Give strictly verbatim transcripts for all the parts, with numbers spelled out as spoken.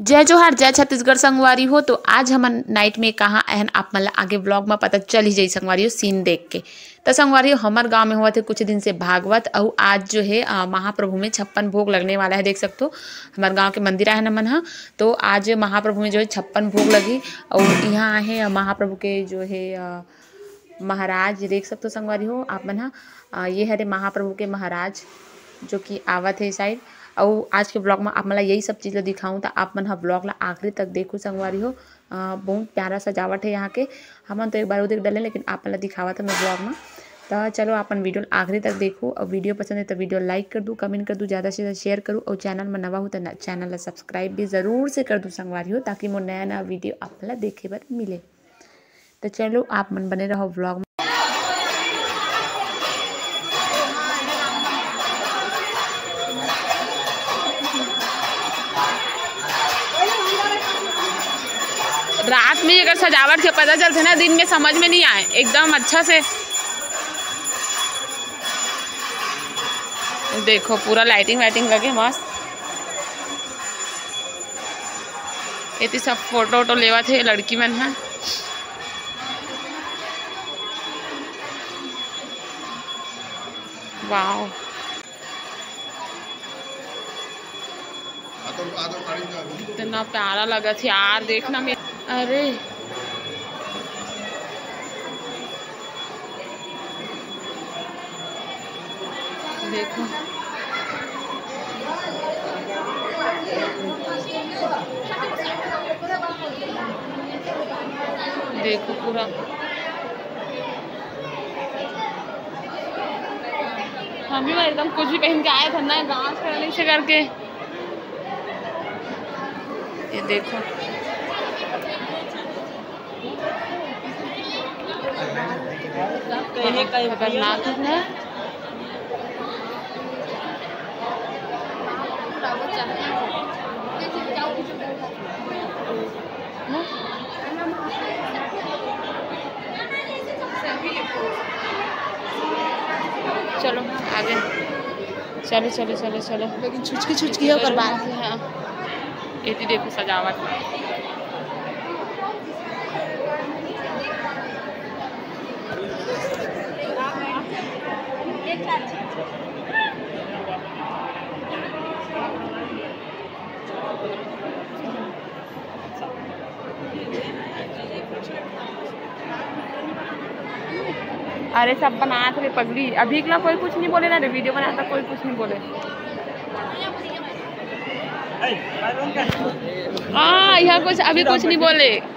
जय जोहार, जय छत्तीसगढ़ संगवारी हो। तो आज हमन night में कहाँ अहन, आप मन ला आगे vlog में पता चल ही जाई संगवारी हो, scene देख के। तो संगवारी हो, हमर गांव में होवत हे कुछ दिन से भागवत, अउ आज जो है, अ, महाप्रभु में छप्पन भोग लगने वाला है। देख सकते हो, हमर गांव के मंदिर आहे ना मन ह, तो आज महाप्रभु में जो है छप्पन भोग लगी। और यहाँ आहे, अ, महाप्रभु के जो है, अ, महाराज, देख सकते हो संगवारी हो आप मन ह, अ, ये हरे महाप्रभु के महाराज जो कि आवत हे side। अउ आज के vlog में आप मन ला यही सब चीज ला दिखाऊं, तो आप मन ह vlog ला आखिरी तक देखो संगवारी हो। अ, बहुत प्यारा सजावट है यहाँ के। हमन तो एक बार उधर डले, लेकिन आप मन ला दिखावत हन vlog में। तो चलो, आप मन video ला आखिरी तक देखो, और video पसंद है तो video like कर दू, comment कर दू, ज़्यादा से ज़्यादा share करू, और channel में नवा हो तो न-, channel ला subscribe भी ज़रूर से कर दू संगवारी हो, ताकि मोर नया नया video आप मन ला देखे बर मिले। तो चलो, आप मन बने रहो vlog में। रात में अगर सजावट के पता चलथे ना, दिन में समझ में नहीं आए, एकदम अच्छा से। देखो, पूरा lighting वाइटिंग लगे मस्त। एती सब photo वोटो लेवत हे लड़की मन ह। Wow, कितना प्यारा लगत हे यार, देखना में। अरे देखो, देखो पूरा। हम भी एकदम कुछ भी पहन के आए थे ना, गाँव से, नहीं से करके। ये देखो, खतरनाक है। चलो आगे, चलो, चलो, चलो, चलो। लेकिन छुचकी, छुचकी है ओकर बाद। हाँ, एती देखो सजावट। अरे सब बनात रे पगली, अभी इकला कोई कुछ नहीं बोले ना रे, video बनाता कोई कुछ नहीं बोले। हाँ, यहाँ कुछ अभी कुछ नहीं बोले।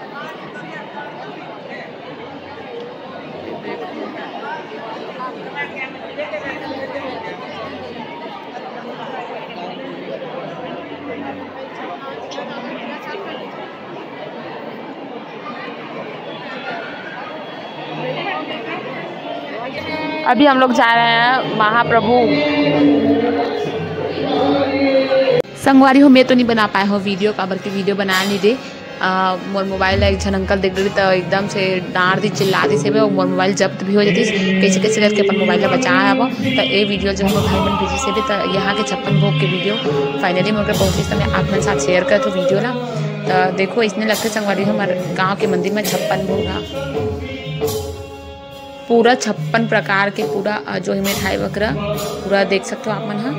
अभी हम लोग जा रहे हैं महाप्रभु। संगवारी हो, मैं तो नहीं बना पाए हो video, काबर के video बनाए नहीं दे। अ, मोर मोबाइल ला एक झन अंकल देख डरिस, त एकदम से डांट दिस, चिल्ला दिस हेबे, अउ मोर मोबाइल जब्त भी हो जातिस। कैसे कैसे करके अपन मोबाइल ला बचाए हवं। त ए video जो मोर भाई मन भेजिस हेबे, त यहाँ के छप्पन भोग के video finally मोर करा पहुँचिस, त मैं आप मन साथ share करत हूँ video ला। त देखो, इसने लगथे संगवारी हो, हमर गाँव के मंदिर में छप्पन भोग हा। पूरा छप्पन प्रकार के पूरा, अ, जो है मिठाई वगैरह पूरा देख सकते हो आप मन ह।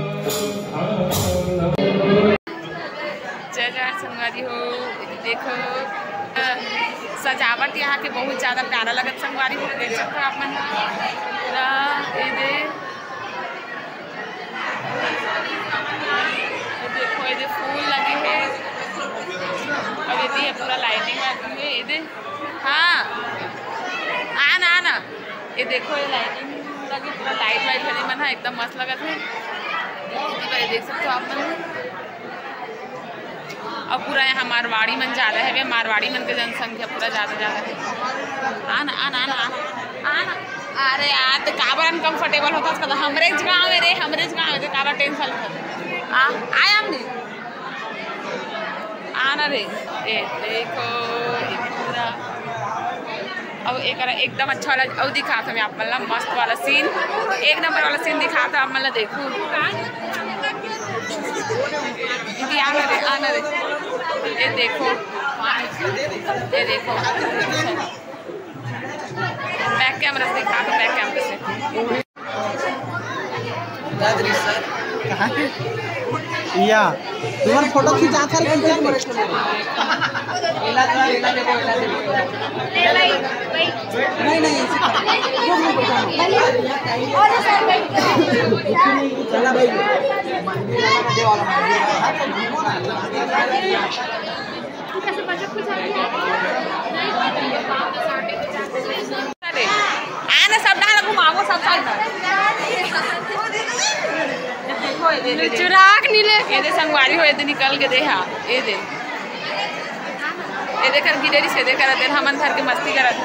जय जय संगवारी हो, देखो, अ, सजावट यहाँ के बहुत ज्यादा प्यारा लगत संगवारी हो, देख सकते हो आप मन ह। पूरा ये दे, ये देखो, ये दे फूल लगे हैं, और ये दे पूरा lighting लगी है, ये दे हाँ, आ ना, आ ना। ये देखो, ये lighting लगी, पूरा light वाइट लगे मन ह, एकदम मस्त लगत हे। ये देख सकते हो आप मन। और पूरा यहाँ मारवाड़ी मन ज्यादा है, मारवाड़ी मन के जनसंख्या पूरा ज्यादा ज्यादा है। आ ना, आ ना, आ ना, आ ना, आ ना। अरे यार, तो काबर uncomfortable होता है, हमरे गाँव में रे, हमरे गाँव में, तो काबर tension होता? आ, आया हमने। आना रे, ए, देखो, ये पूरा, अब एक एकदम अच्छा वाला, अब दिखात हँव मैं आप मन ला मस्त वाला scene, एक number वाला scene दिखात हँव आप मन ला, देखो। दीदी, आना रे, आना रे। देखो, ये देखो, बैक कैमरा से दिखा दो, बैक कैमरा से। कहाँ है? या, तुम्हारा फोटो खींचा था, खींचा नहीं। नहीं, नहीं, ऐसे कर। चला भाई। अरे, आना सब डाल घुमाओ सब साइड। चुराक नी ले। ये दे संगवारी हो, ये दे निकल के दे, हाँ, ये दे। ये दे कर गिरे से दे कर दे, हमन धर के मस्ती करत।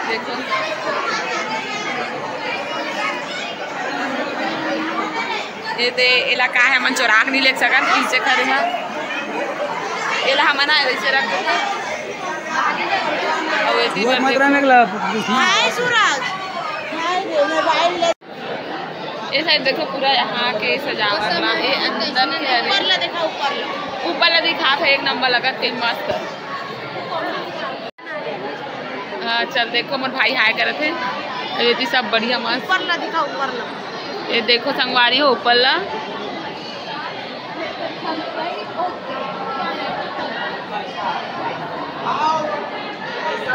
देखो। ये दे, एला का है, हमन चोराक नहीं ले सकत, पीछे खड़े हैं। एला हमन आए वैसे रख देते। और ये दीवार देखो। हाय सूरज। हाय रे, मोबाइल ले। ये साइड देखो, पूरा यहाँ के सजावट ला, ये अंदर के हरे। ऊपर ला देखा, ऊपर ला। ऊपर ला दिखा था, एक नंबर लगत, कई मस्त। हाँ, चल देखो, मोर भाई हाय करत हे। ये जी सब बढ़िया मस्त। ऊपर ला दिखा, ऊपर ला। ये देखो संगवारी हो, ऊपर ला।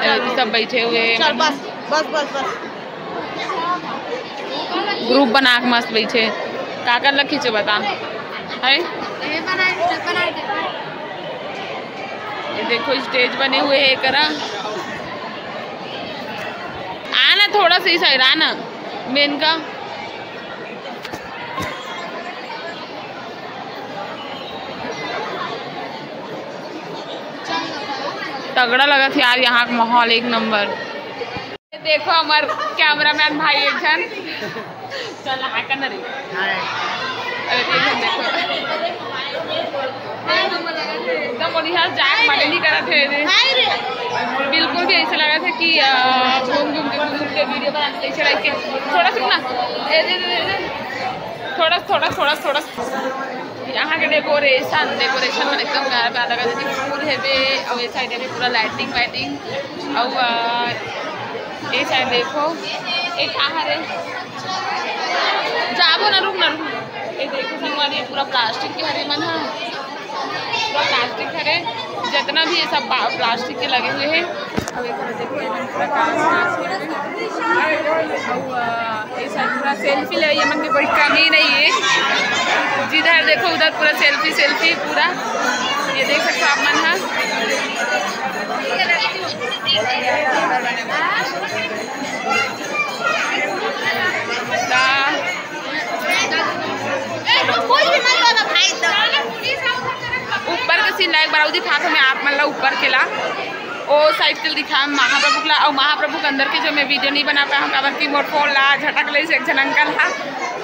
ये जी सब बैठे हुए हैं। चल, बस, बस, बस, बस। ग्रुप बना के मस्त बैठे। काकर ला खींचे बता, है? ये देखो, स्टेज बने हुए हैं, करा। आना थोड़ा सा इस साइड, आना मेन का। तगड़ा लगत हे यार, यहाँ का माहौल एक नंबर। देखो, हमार कैमरामैन भाई एक झन। चल, हाय कर ना रे। हाय। अरे, एक झन देखो। एकदम बढ़िया, जाए के मन नहीं करत हे रे। बिल्कुल भी ऐसे लगत हे कि, अ, घूम, घूम के, घूम, घूम के वीडियो बना के ऐसे रख के। थोड़ा सा रुक ना। ए, दे, दे, दे, दे। थोड़ा, थोड़ा, थोड़ा, थोड़ा। यहाँ के डेकोरेशन, डेकोरेशन मन एकदम प्यारा प्यारा लगत हे। फूल हेबे, अउ ए साइड हेबे पूरा लाइटिंग वाइटिंग। अउ, अ, ए साइड देखो, एक कहाँ रे? जाबो ना, रुक ना, रुक ना। ये देखो संगवारी, पूरा प्लास्टिक के हरे मन ह, पूरा प्लास्टिक हरे, जितना भी ये सब बा-, प्लास्टिक के लगे हुए हैं। अब एक बार देखो, एकदम पूरा कांच, कांच के। अउ, अ, ये सब पूरा सेल्फी ले, ये मन के कोई कमी नहीं है। जिधर देखो उधर पूरा सेल्फी, सेल्फी पूरा। ये देख सकते हो आप मन ह। ऊपर के सीन ला एक बार अउ दिखात हँव मैं आप मन ला, ऊपर के ला। ओ साइड के दिखाए महाप्रभु ला, अउ महाप्रभु के अंदर के जो मैं वीडियो नहीं बना पाए हँव, काबर कि मोर फोन ला झटक ले एक झन अंकल हा,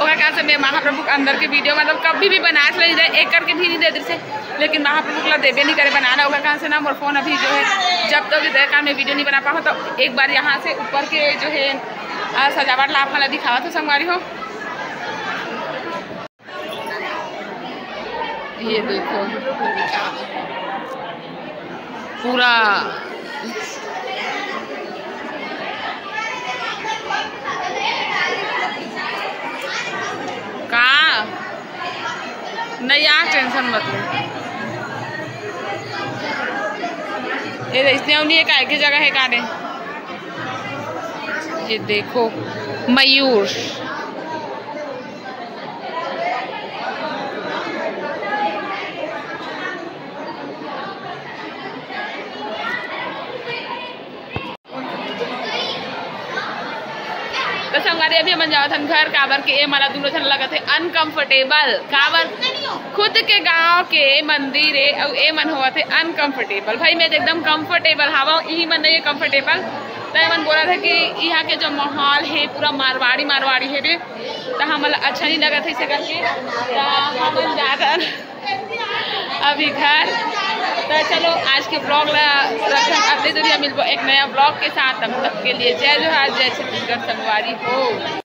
ओकर कारण से मैं महाप्रभु के अंदर के वीडियो मतलब कभी भी बना नहीं दे, एक करके भी नहीं दे दे से, लेकिन महाप्रभु ला देबे नहीं करे बनाना, ओकर कारण से ना मोर फोन अभी जो है जब तक इधर का मैं वीडियो नहीं बना पाऊँ, तो एक बार यहाँ से ऊपर के जो है, आ, सजावट ला आप मन ला दिखावत हँव संगवारी हो। ये देखो पूरा का नहीं यार, टेंशन मत ले। ये इसने उन्हीं एक आए के जगह है काने। ये देखो मयूर। तो संगवारी, अभी हमन जावत हन घर, काबर के ए मन ला दूनों झन लगत हे अनकंफर्टेबल, काबर खुद के गांव के मंदिर ए, अउ ए मन होवत हे अनकंफर्टेबल। भाई, मैं तो एकदम कंफर्टेबल हवं, इही मन नहीं हे कंफर्टेबल। तो ए मन बोलत हे कि इहाँ के जो माहौल हे, पूरा मारवाड़ी, मारवाड़ी हे रे, तो हमन ला अच्छा नहीं लगत हे, इसे करके तो हमन जात हन अभी घर। तो चलो, आज के ब्लॉग ला रखन अतने दूरिया, मिलबो एक नया ब्लॉग के साथ। तब तक के लिए जय जोहार, जय छत्तीसगढ़ संगवारी हो।